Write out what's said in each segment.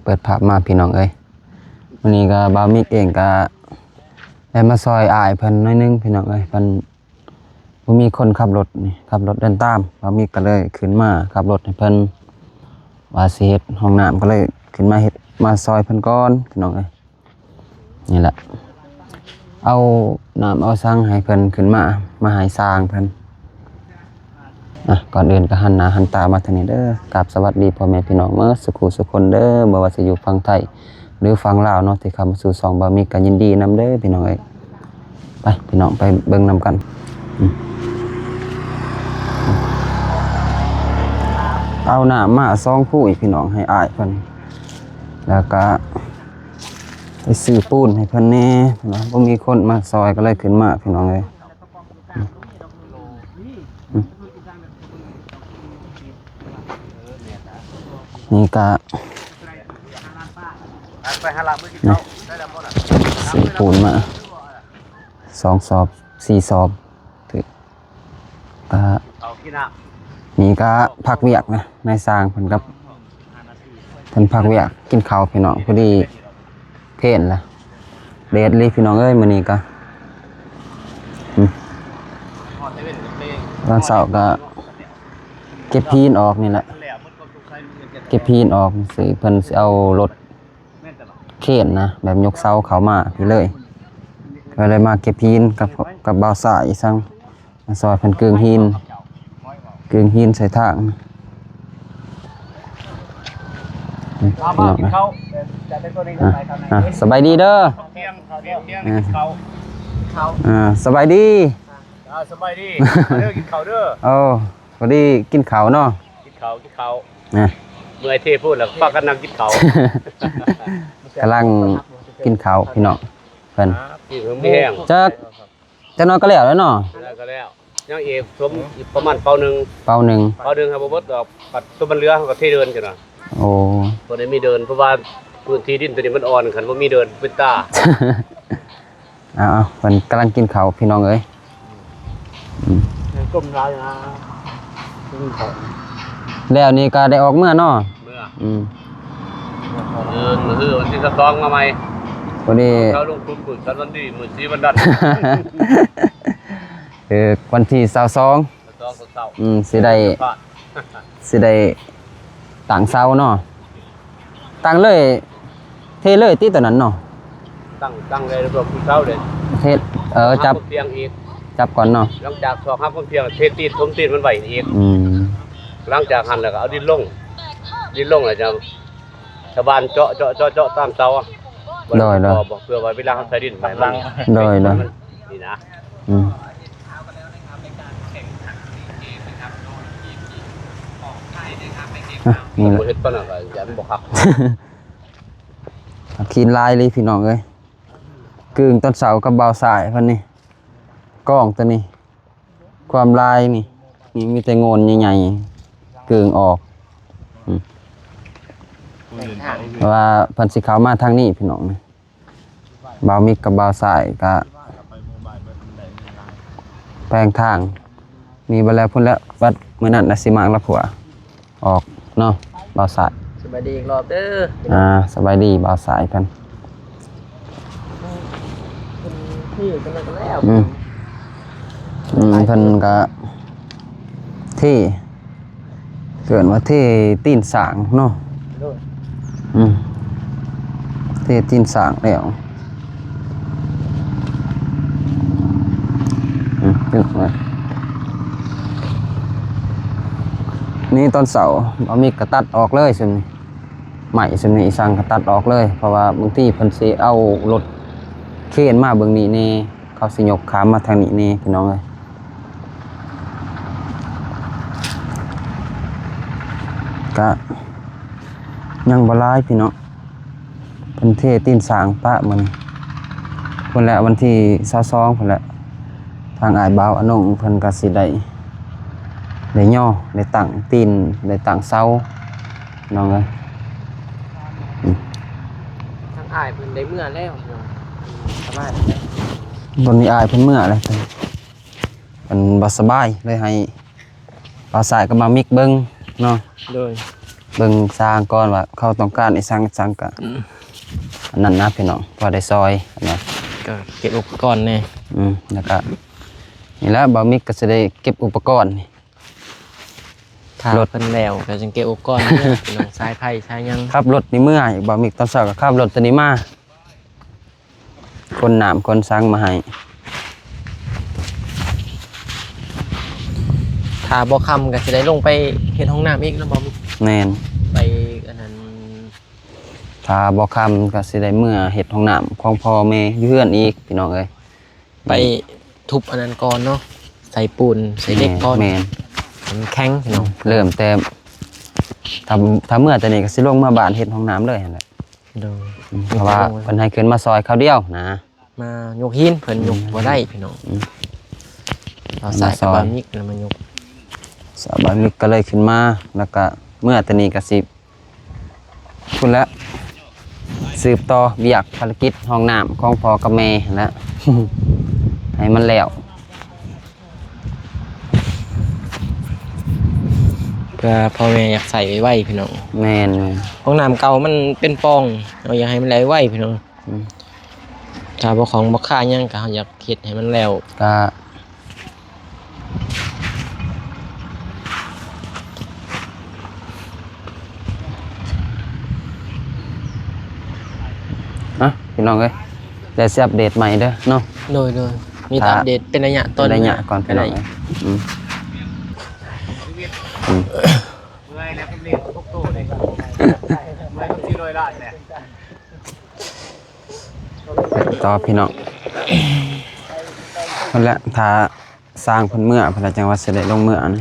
ເປີດພາບມາພີ່ນ້ອງເອີຍ, ມື້ນີ້ກໍບ່າວມິກເອງກໍໄດ້ມາຊ່ອຍອ້າຍເພິ່ນໜ້ອຍໜຶ່ງພີ່ນ້ອງເອີຍ. ເພິ່ນບໍ່ມີຄົນຂັບລົດນີ້ ຂັບລົດເດີນຕາມ, ບ່າວມິກກໍເລີຍຂຶ້ນມາຂັບລົດໃຫ້ເພິ່ນ ວ່າຊິເຮັດຫ້ອງນ້ຳ ກໍເລີຍຂຶ້ນມາເຮັດ ມາຊ່ອຍເພິ່ນກ່ອນພີ່ນ້ອງເອີຍ. ນີ້ແຫຼະ ເອົານ້ຳເອົາສັງໃຫ້ເພິ່ນຂຶ້ນມາ ມາໃຫ້ຊ່າງເພິ່ນ. ອ່ະ ກ່ອນອື່ນກໍຫັນໜ້າຫັນຕາມາທາງນີ້ເດີ. ກາບສະຫວັດດີພໍ່ແມ່ພີ່ນ້ອງເໝິດສູ່ຜູ້ສູ່ຄົນເດີ, ບໍ່ວ່າຊິຢູ່ຝັ່ງໄທ ຫຼື ຝັ່ງລາວເນາະ ທີ່ເຂົ້າມາສູ່ຊ່ອງບ່າວມິກ ກໍຍິນດີນຳເດີພີ່ນ້ອງເອີຍ. ໄປພີ່ນ້ອງ ໄປເບິ່ງນຳກັນ. ອືມ ເອົານ້ຳມາສອງຄຸຍພີ່ນ້ອງ ໃຫ້ອ້າຍເພິ່ນ ແລ້ວກໍ ໄປຊື້ປູນໃຫ້ເພິ່ນແດ່ເນາະ, ບໍ່ມີຄົນມາຊ່ອຍ ກໍເລີຍຂຶ້ນມາພີ່ນ້ອງເອີຍ. ນີ້ກະ ຊື້ປູນມາສອງສອບ ສີ່ສອບ ຖືກ ອ່າ ນີ້ກໍພັກວຽກນະ ນາຍຊ່າງເພິ່ນກັບ ເພິ່ນພັກວຽກກິນເຂົ້າພີ່ນ້ອງ. ພໍດີເພນລະ ແດດອີ່ຫຼີພີ່ນ້ອງເອີຍ ມື້ນີ້ກໍ ອືມ ຕອນເຊົ້າກໍເກັບຫີນອອກນີ້ແຫຼະ ເກັບຫີນອອກ ຊິເພິ່ນຊິເອົາລົດ ເຄນນະ ແບບຍົກເສົາເຂົ້າມາພີ້ເລີຍ. ກໍເລີຍມາເກັບຫີນກັບ ກັບບ່າວຊາຍອີກຄັ້ງ ມາຊ່ອຍເພິ່ນເກິ່ງຫີນ ເກິ່ງຫີນໃສ່ທາງ. ມາ ມາກິນເຂົ້າ ອ່ະ ອ່ະ ສະບາຍດີເດີ ອ່າ ສະບາຍດີ ອ່າ ສະບາຍດີ ມາເດີ ກິນເຂົ້າເດີ. ໂອ້ ພໍດີກິນເຂົ້າເນາະ ກິນເຂົ້າ ກິນເຂົ້າ ນະ ເມື່ອຍເທໂພດແລ້ວ ພາກັນນັ່ງກິນເຂົ້າ ກຳລັງກິນເຂົ້າພີ່ນ້ອງເພິ່ນ ອ່າ ກິນເພິ່ນມີແຮງ ຈັກ ຈັກໜ້ອຍກໍແລ້ວແລ້ວເນາະ ແລ້ວກໍແລ້ວ ຍັງອີກສົມອີກປະມານເປົາໜຶ່ງ ເປົາໜຶ່ງ ເປົາໜຶ່ງໃຫ້ບໍ່ເບິດດອກ ບັດຕົວມັນເຫຼືອເຮົາກໍເທເດີນຈັ່ງນັ້ນ. ໂອ້ ບໍ່ໄດ້ມີເດີນ ເພາະວ່າພື້ນທີ່ດິນຕົວນີ້ມັນອ່ອນ ຄັນບໍ່ມີເດີນເປັນຕາ. ເອົາໆ ເພິ່ນກຳລັງກິນເຂົ້າພີ່ນ້ອງເອີຍ ອືມ ຕົ້ມຫຼາຍນະ ກິນເຂົ້າ ແລ້ວນີ້ກໍໄດ້ອອກເມືອເນາະ ເມືອ ອືມ ມື້ອື່ນ ມື້ຮື ວັນທີຊາວສອງມາໃໝ່ ພໍດີ ເຂົາລົງທຶນມື້ສັນວັນດີ ມື້ສີວັນດັນ ເອີ ວັນທີຊາວສອງ ຊາວສອງ ອືມ ຊິໄດ້ ຊິໄດ້ຕັ້ງເສົາເນາະ ຕັ້ງເລີຍ ເທເລີຍຕິຕອນນັ້ນເນາະ ຕັ້ງ ຕັ້ງເລີຍ ລວມເສົາເລີຍ ເທ ເອີ ຈັບ ເອົາຄວາມພຽງອີກ ຈັບກ່ອນເນາະ ຫຼັງຈາກຊອກຫາຄວາມພຽງ ເທຕີນ ຖົມຕີນມັນໄວ້ອີກ ອືມ ຫຼັງຈາກຫັ້ນແລ້ວກໍເອົາດິນລົງ ດິນລົງແລ້ວຈະ ຊາວບ້ານເຈາະ ເຈາະ ເຈາະ ເຈາະຕາມເສົາ ໂດຍ ໂດຍ ເພື່ອວ່າເວລາເຮົາໃສ່ດິນໄປມັນ ໂດຍ ໂດຍ ນີ້ນະ ອືມ ອ່ະ ນີ້ແຫຼະ ບໍ່ເຮັດປານນັ້ນກໍຢ້ານບໍ່ຄັກ ຂີ້ຫຼາຍເລີຍພີ່ນ້ອງເອີຍ ກຶ່ງຕອນເຊົ້າກັບບ່າວຊາຍເພິ່ນນີ້ ກ້ອງຕົວນີ້ ຄວາມລາຍນີ້ ນີ້ມີແຕ່ໂງ່ນໃຫຍ່ໆ ເກິ່ງອອກ ອືມ ວ່າເພິ່ນຊິເຂົ້າມາທາງນີ້ພີ່ນ້ອງ ບ່າວມິກກັບບ່າວຊາຍກະແປງທາງ ນີ້ບັດແລ້ວ ພຸ້ນແລ້ວ ບັດມື້ນັ້ນນະ ຊິມາລະຂົວ ອອກເນາະ ບ່າວສາຍ ສະບາຍດີອີກລອບເດີ ອ່າ ສະບາຍດີບ່າວສາຍເພິ່ນ ເພິ່ນເທກັນແລ້ວ ອືມ ອືມ ເພິ່ນກະເທ ເອີ້ນວ່າເທຕີນສ້າງເນາະ ໂດຍ ອືມ ເທຕີນສ້າງແລ້ວ ອືມ ຕຶກເລີຍ ນີ້ຕອນເຊົ້າ ບ່າວມິກກະຕັດອອກເລີຍ ຊຸມນີ້ ໄມ້ຊຸມນີ້ອີ່ສັງກະຕັດອອກເລີຍ ເພາະວ່າບາງທີເພິ່ນຊິເອົາລົດເຄນມາເບິ່ງນີ້ແດ່ ເຂົາຊິຍົກຂ້າມມາທາງນີ້ແດ່ ພີ່ນ້ອງເອີຍ ກະຍັງບໍ່ຫຼາຍພີ່ນ້ອງ ເພິ່ນເທຕີນສ້າງປະມື້ນີ້ ພຸ້ນແຫຼະ ວັນທີຊາວສອງພຸ້ນແຫຼະ ທາງອ້າຍບ່າວອານົງເພິ່ນກໍຊິໄດ້ ໄດ້ຍໍ ໄດ້ຕັ້ງຕີນ ໄດ້ຕັ້ງເສົາ ນ້ອງເອີຍ ອືມ ທາງອ້າຍເພິ່ນໄດ້ເມືອແລ້ວ ສະບາຍແລ້ວ ຕອນນີ້ອ້າຍເພິ່ນເມືອແລ້ວ ເພິ່ນບໍ່ສະບາຍ ເລີຍໃຫ້ບ່າວສາຍກັບບ່າວມິກເບິ່ງເນາະ ໂດຍ ເບິ່ງຊ່າງກ່ອນວ່າເຂົາຕ້ອງການອີ່ຫຍັງ ອີ່ຫຍັງກະ ອືມ ອັນນັ້ນນະພີ່ນ້ອງ ພໍໄດ້ຊ່ອຍນະ ກະເກັບອຸປະກອນແດ່ ອືມ ແລ້ວກະ ນີ້ແຫຼະ ບ່າວມິກກໍຊິໄດ້ເກັບອຸປະກອນນີ້ ຖ້າລົດເພິ່ນແລ້ວກໍຈຶ່ງເກັບອຸປະກອນເມືອ ພີ່ນ້ອງ ສາຍໄຟສາຍຫຍັງ ຂັບລົດນີ້ເມືອອີກ ບ່າວມິກຕອນເຊົ້າກໍຂັບລົດໂຕນີ້ມາ ຂົນນ້ຳຂົນສັງມາໃຫ້ ຖ້າບໍ່ຄ່ຳກໍຊິໄດ້ລົງໄປເຮັດຫ້ອງນ້ຳອີກເນາະ ບ່າວມິກ ແມ່ນ ໄປອັນນັ້ນ ຖ້າບໍ່ຄ່ຳກໍຊິໄດ້ເມືອເຮັດຫ້ອງນ້ຳຂອງພໍ່ແມ່ຢູ່ເຮືອນອີກ ພີ່ນ້ອງເອີຍ ໄປທຸບອັນນັ້ນກ່ອນເນາະ ໃສ່ປູນໃສ່ເຫຼັກກ່ອນ ແມ່ນ ໃຫ້ມັນແຂງພີ່ນ້ອງ ເລີ່ມແຕ່ ຖ້າ ຖ້າເມືອແຕ່ນີ້ກໍຊິລົງເມືອບ້ານເຮັດຫ້ອງນ້ຳເລີຍຫັ້ນແຫຼະ ໂດຍ ອືມ ເພາະວ່າເພິ່ນໃຫ້ຂຶ້ນມາຊ່ອຍຄາວດຽວນະ ມາຍົກຫີນ ເພິ່ນຍົກ ອືມ ບໍ່ໄດ້ພີ່ນ້ອງ ອືມ ເອົາສາຍກັບບ່າວມິກແລ້ວມາຍົກ ສາຍບ່າວມິກກໍເລີຍຂຶ້ນມາ ແລ້ວກໍເມືອແຕ່ນີ້ກໍຊິ ພຸ້ນແຫຼະ ສືບຕໍ່ວຽກພາລະກິດຫ້ອງນ້ຳຂອງພໍ່ກັບແມ່ຫັ້ນແຫຼະ ໃຫ້ມັນແລ້ວ ເພື່ອພໍ່ແມ່ຢາກໃຊ້ໄວໆ ພີ່ນ້ອງ ແມ່ນໆ ຫ້ອງນ້ຳເກົ່າມັນເປັນປ່ອງ ເຮົາຢາກໃຫ້ມັນໄດ້ໄວ ພີ່ນ້ອງ ອືມ ຖ້າບໍ່ຂອງບໍ່ຄ່າຫຍັງກໍເຮົາຢາກເຮັດໃຫ້ມັນແລ້ວ ກະ ອ່ະ ພີ່ນ້ອງເອີຍ ແລ້ວຊິອັບເດດໃໝ່ເດີເນາະ ໂດຍໆ ມີແຕ່ ຖ້າ ອັບເດດເປັນໄລຍະຕອນ ເປັນໄລຍະກ່ອນ ພີ່ນ້ອງເອີຍ ອືມ ອືມ ເມື່ອຍແລ້ວກໍເລັນທຸກໂຕເລີຍ ເມື່ອຍທຸກທີ່ໂດຍລາດແຫຼະ ຕໍ່ພີ່ນ້ອງ ພຸ້ນແຫຼະ ຖ້າຊ່າງເພິ່ນເມືອ ເພິ່ນລະຈັ່ງວ່າຊິໄດ້ລົງເມືອນ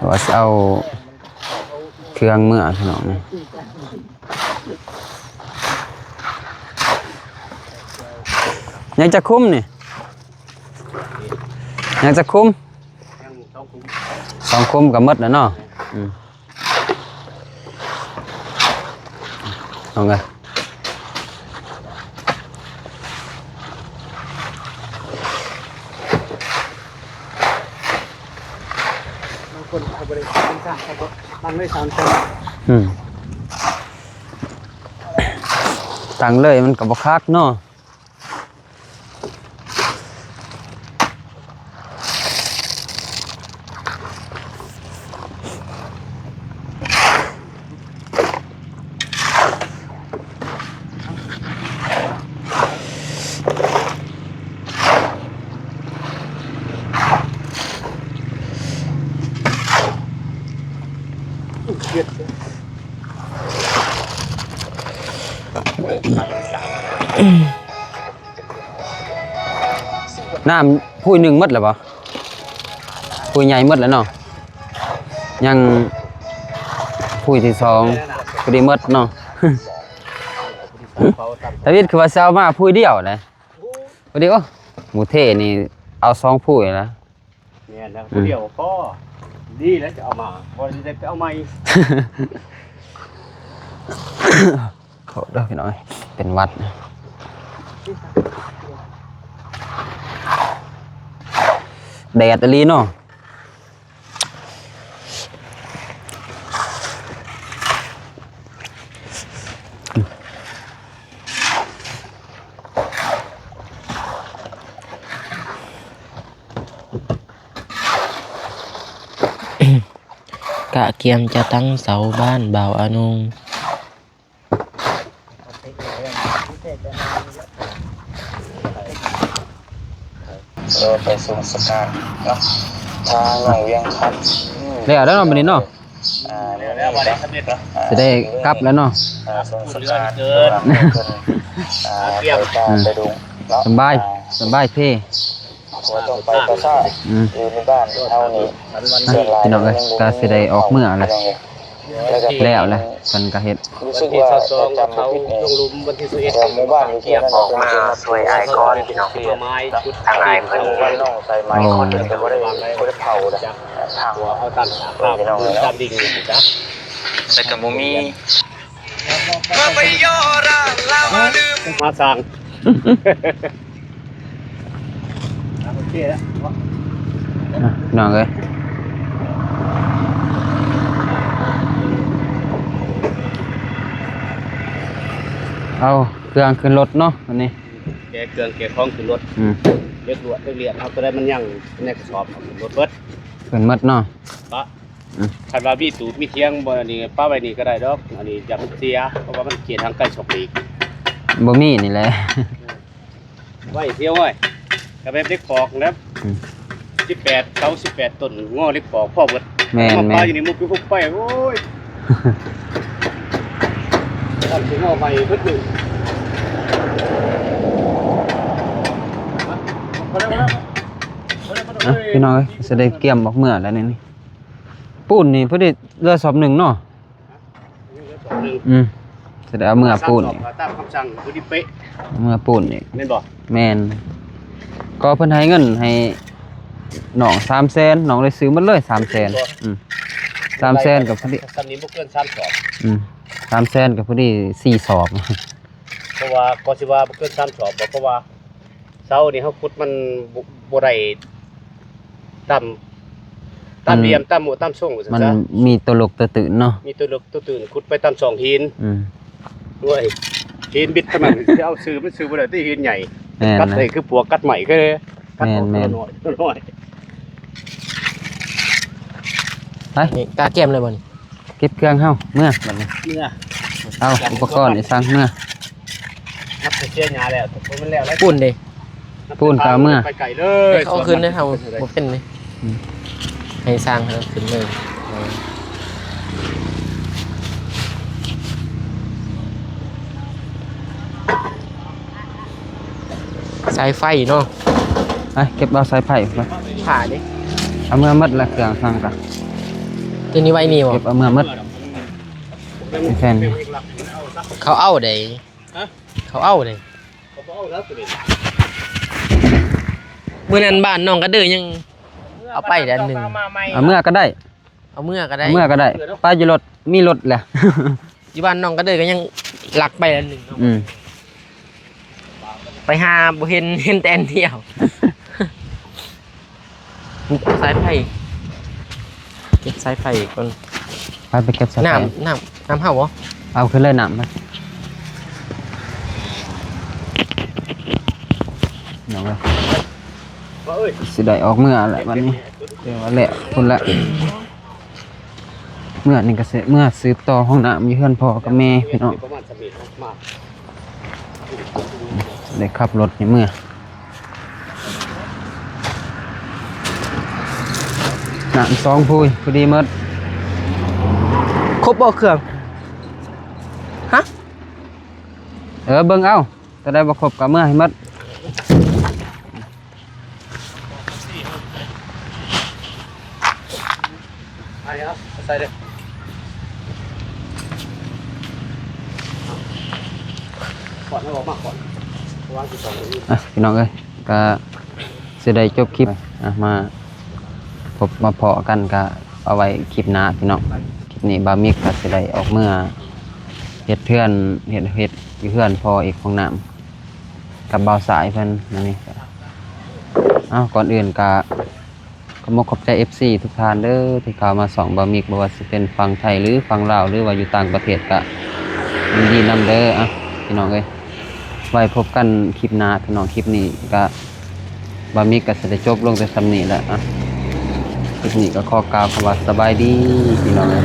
ະ ວ່າຊິເອົາເຄື່ອງເມືອພີ່ນ້ອງນະ ຍັງຈັກຄຸມນີ້ ຍັງຈັກຄຸມ ສອງຄຸມກໍໝົດແລ້ວເນາະ ອືມ ນ້ອງເອີຍ ບາງຄົນເຂົາບໍ່ໄດ້ສ້າງ ເຂົາກໍຕັ້ງເລີຍສາມຊັ້ນ ອືມ ຕັ້ງເລີຍມັນກໍບໍ່ຄັກເນາະ. ນ້ຳພຸ້ຍໜຶ່ງໝົດແລ້ວບໍ່? ພຸ້ຍໃຫຍ່ໝົດແລ້ວເນາະ ຍັງພຸ້ຍທີສອງ ພໍດີໝົດເນາະ. ຕາວິດຄືວ່າຊິເອົາມາພຸ້ຍດຽວນະ ພໍດີ ໂອ້ ໝູເທນີ້ເອົາສອງພຸ້ຍແລ້ວ. ແມ່ນແລ້ວ ອືມ ຜູ້ດຽວພໍດີແລ້ວ ຈະເອົາມາ ບໍ່ໄດ້ໄປເອົາໃໝ່. ໂທດເດີພີ່ນ້ອງ ເປັນຫວັດ ແດດອີ່ຫຼີເນາະ. ກະກຽມຈະຕັ້ງເສົາບ້ານບ່າວອານົງ. ເອີ ໄປສົ່ງສະການເນາະ ທາງໜອງວຽງຄຳ ອືມ ແລ້ວເນາະ ມື້ນີ້ເນາະ. ອ່າ ແລ້ວ ແລ້ວ ບາດນີ້ສຳເລັດເນາະ ຊິໄດ້ກັບແລ້ວເນາະ ອ່າ ສົ່ງສະການ ເອີ ເພິ່ນ ອ່າ ໄປປ່າໄປດົງເນາະ ສະບາຍ ອ່າ ສະບາຍເພ ບໍ່ຕ້ອງໄປປາສາດ ອືມ ຢູ່ໃນບ້ານເຮົານີ້ ສ່ວນຫຼາຍ ພີ່ນ້ອງເອີຍ ກໍຊິໄດ້ອອກເມືອແລ້ວ ແລ້ວແຫຼະ ເພິ່ນກໍເຮັດ ຮູ້ສຶກວ່າຈຳບໍ່ຜິດນີ້ ຂອງໝູ່ບ້ານຢູ່ທີ່ນັ້ນເປັນຄົນເປັນມາຊ່ວຍອ້າຍກ່ອນ ພີ່ນ້ອງ ທາງອ້າຍເພິ່ນ ນ້ອງໃສ່ໄມ້ ໂອ້ ຄົນເພິ່ນກໍບໍ່ໄດ້ ບໍ່ໄດ້ເຜົາເດ້ ທາງ ເອີ ພີ່ນ້ອງເອີຍເນາະ ແລ້ວກໍບໍ່ມີ ມາສ້າງ ໂອເຄແລ້ວ ອ່ະ ພີ່ນ້ອງເອີຍ ເອົາເຄື່ອງຂຶ້ນລົດເນາະ ອັນນີ້ ແກະເຄື່ອງແກະຂອງຂຶ້ນລົດ. ອືມ ເຫຼັກລວດເຫຼັກລຽນ ເອົາຕົວໃດມັນຍັງໃນກະສອບ ເອົາຂຶ້ນລົດເບິດ ຂຶ້ນໝົດເນາະ. ປະ ອືມ ຄັນວ່າມີຕູບມີຖຽງບໍ່ ອັນນີ້ປະໄວ້ນີ້ກໍໄດ້ດອກ. ອັນນີ້ຢ່າມັນເສຍ ເພາະວ່າມັນເຂດຫ່າງໄກສອກຫຼີກ. ບໍ່ມີນີ້ແຫຼະ. ໄວ້ເສຍໄວ້ ກໍແບບເຫຼັກປອກແຫຼະ. ອືມ ສິບແປດ ເສົາສິບແປດຕົ້ນ ງໍເຫຼັກປອກພໍເບິດ. ແມ່ນໆ ມາປະຢູ່ນີ້ ມຸກຢູ່ຮຸກໄປ ໂອ້ຍ ຕັດຊິງໍໃໝ່ເບິດມື້. ອ່ະ ພີ່ນ້ອງເອີຍ ຊິໄດ້ກຽມອອກເມືອແລ້ວນີ້. ປູນນີ້ພໍດີເຫຼືອສອບໜຶ່ງເນາະ. ອືມ ຊິໄດ້ເອົາເມືອປູນອີກ ຕາມຄຳສັ່ງ ພໍດີເປະ ເອົາເມືອປູນອີກ ແມ່ນບໍ່? ແມ່ນ ກໍເພິ່ນໃຫ້ເງິນໃຫ້ນ້ອງສາມແສນ ນ້ອງໄດ້ຊື້ໝົດເລີຍສາມແສນ. ອືມ ສາມແສນກໍພໍດີ ສ່ຳນີ້ບໍ່ເກີນສາມສອບ. ອືມ ສາມແສນກໍພໍດີສີ່ສອບ. ເພາະວ່າກໍຊິວ່າບໍ່ເກີນສາມສອບ ເພາະວ່າ ເສົານີ້ເຮົາຂຸດມັນບໍ່ ບໍ່ໄດ້ຕາມ ຕາມ ມັນ ຫຼ່ຽມ ຕາມໝູ່ຕາມຊົງວ່າຊັ້ນ ມັນ ຊະ ມີຕົວເລິກຕົວຕື້ນເນາະ ມີຕົວເລິກຕົວຕື້ນ ຂຸດໄປຕາມຊ່ອງຫີນ. ອືມ ໂອ້ຍ ຫີນບິດປານນັ້ນ ຊິເອົາຊື່ມັນຊື່ບໍ່ໄດ້ຕິ ຫີນໃຫຍ່. ແມ່ນ ກັດໄດ້ຄືປວກກັດໄມ້ຄື ກັດອອກ ແມ່ນໆ ນ້ອຍໆ ໄປ ນີ້ກະກຽມເລີຍບໍ່ນີ້? ເກັບເຄື່ອງເຮົາເມືອບັດນີ້ ເມືອ ເອົາອຸປະກອນອີ່ສັງເມືອ ນັບແຕ່ເສຍຫຍ້າແລ້ວ ມັນແລ້ວແລ້ວ ປູນເດ້ ປູນກໍເອົາເມືອ ໄປໄກເລີຍ ເອົາຂຶ້ນເດ້ ເຮົາບໍ່ເປັນເດ້. ອືມ ໃຫ້ຊ່າງເຮົາຂຶ້ນເລີຍ ສາຍໄຟເນາະ ໄປເກັບເອົາສາຍໄຟໄປ ຜ້າເດ້ ເອົາເມືອໝົດລະ ເຄື່ອງສັງກະ ຕົວນີ້ໄວ້ນີ້ບໍ່? ເກັບເອົາເມືອໝົດ ແມ່ນ ເຂົາເອົາໄດ້ ຮະ ເຂົາເອົາໄດ້ ເຂົາບໍ່ເອົາແລ້ວຕົວນີ້ ມື້ນັ້ນບ້ານນ້ອງກະເດີຍັງເອົາໄປແລ້ວອັນໜຶ່ງ ເອົາເມືອກໍໄດ້ ເອົາເມືອກໍໄດ້ ເອົາເມືອກໍໄດ້ ໄປຢູ່ລົດ ມີລົດແຫຼະ ຢູ່ບ້ານນ້ອງກະເດີກໍຍັງລັກໄປອັນໜຶ່ງເນາະ. ອືມ ໄປຫາບໍ່ເຫັນ ເຫັນແຕ່ອັນດຽວ ສາຍໄຟ ເກັບສາຍໄຟກ່ອນ ໄປ ໄປເກັບສາຍໄຟ ນ້ຳ ນ້ຳ ນ້ຳເຮົາບໍ່? ເອົາຂຶ້ນເລີຍນ້ຳມາ ນ້ອງເອີຍ ຊິໄດ້ອອກເມືອແຫຼະບັດນີ້ ແຕ່ວ່າແລ້ວພຸ້ນລະ ເມືອນີ້ກໍຊິເມືອສືບຕໍ່ຫ້ອງນ້ຳຢູ່ເຮືອນພໍ່ກັບແມ່ພີ່ນ້ອງ ໄດ້ຂັບລົດນີ້ເມືອ ນ້ຳສອງພູຍ ພໍດີໝົດ ຄົບບໍ່ເຄື່ອງ? ຮະ? ເອີ ເບິ່ງເອົາ ຕົວໃດບໍ່ຄົບກໍເມືອໃຫ້ໝົດ ໃສ່ເດີ ກ່ອນ ເອົາອອກມາກ່ອນ ເພາະວ່າຊິຕ້ອງ ອ່ະ ພີ່ນ້ອງເອີຍ ກໍຊິໄດ້ຈົບຄລິບ ອ່ະ ມາພົບມາພໍ້ກັນ ກໍເອົາໄວ້ຄລິບໜ້າ ພີ່ນ້ອງ ຄລິບນີ້ບ່າວມິກກໍຊິໄດ້ອອກເມືອເຮັດເຮືອນ ເຮັດ ເຮັດຢູ່ເຮືອນພໍ່ອີກ ຫ້ອງນ້ຳ ກັບບ່າວສາຍເພິ່ນ ອັນນີ້ ເອົ້າ ກ່ອນອື່ນກໍ ຂອບອົກຂອບໃຈ ເອັຟຊີ ທຸກທ່ານເດີ ທີ່ເຂົ້າມາຊ່ອງບ່າວມິກ ບໍ່ວ່າຊິເປັນຝັ່ງໄທ ຫຼື ຝັ່ງລາວ ຫຼືວ່າຢູ່ຕ່າງປະເທດ ກະຍິນດີນຳເດີ ອ່ະ ພີ່ນ້ອງເອີຍ ໄວ້ພົບກັນຄລິບໜ້າ ພີ່ນ້ອງ ຄລິບນີ້ກະ ບ່າວມິກກະຊິໄດ້ຈົບລົງແຕ່ສ່ຳນີ້ແຫຼະ ອ່ະ ຄລິບນີ້ກະຂໍກ່າວຄຳວ່າສະບາຍດີ ພີ່ນ້ອງເອີຍ.